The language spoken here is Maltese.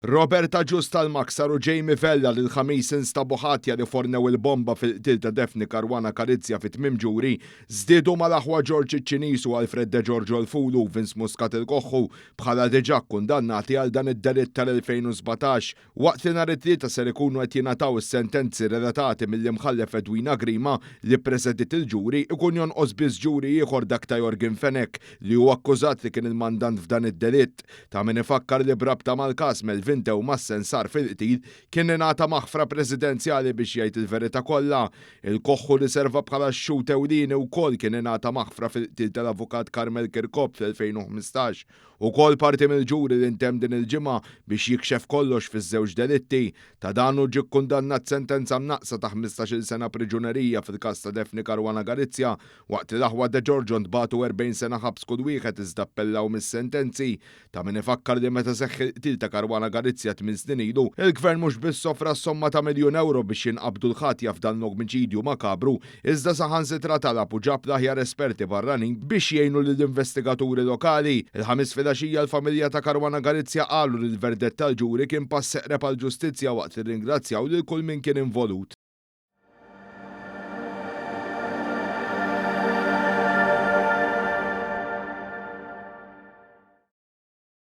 Robert Agius tal-Maksar u Jamie Vella li l-Ħamis instabu ħatja li fornew il-bomba fil-qtil ta' Daphne Caruana Galizia fi tmiem ġuri, żdiedu mal-aħwa George iċ-Ċiniż u Alfred De Giorgio l-Fulu u Vince Muscat il-Koħħu bħala diġà kkundannati għal dan id-delitt tal-2017. Waqt li nhar it-Tlieta ser ikunu qed jingħataw is-sentenzi relatati mill-Imħallef Edwina Grima li ppresediet il-ġuri, ikun jonqos biss ġuri ieħor, dak ta' Yorgen Fenech, li huwa akkużat li kien il-mandant f'dan id-delitt. Ta' min ifakkar li b'rabta mal-każ Melvin Theuma sensar fil-qtil kien ingħata maħfra presidenzjali biex jgħid il-verità kollha. Il-Koħħu li serva bħala x-xhud ewlieni wkoll kien ingħata maħfra fil-qtil tal-avukat Carmel Kirkop fl-2015. Ukoll parti mill-ġuri li ntemm din il-ġimgħa biex jikxef kollox fiż-żewġ delitti. Ta' dan hu ġie kkundannat sentenza mnaqqsa ta' 15-il sena priġunerija fil-każ ta' Daphne Caruana Galizia, waqt li l-aħwa De Giorgio ntbagħtu 40 sena ħabs kull wieħed iżda appellaw mis-sentenzi. Ta' min ifakkar li meta seħħ il-qtil ta' Caruana Galizia 8 snin ilu, il-gvern mhux biss offra somma ta' 1 miljun euro biex jinqabdu l-ħatja f'dan l-omiċidju makabru, iżda saħansitra talab u ġab l-aħjar esperti barranin biex jgħinu lill-investigaturi lokali. Il-Ħamis filgħaxija l-familja ta' Caruana Galizia qalu li l-verdett tal-ġuri kien pass eqreb għall-ġustizzja, waqt li ringrazzjaw lil kull min kien involut.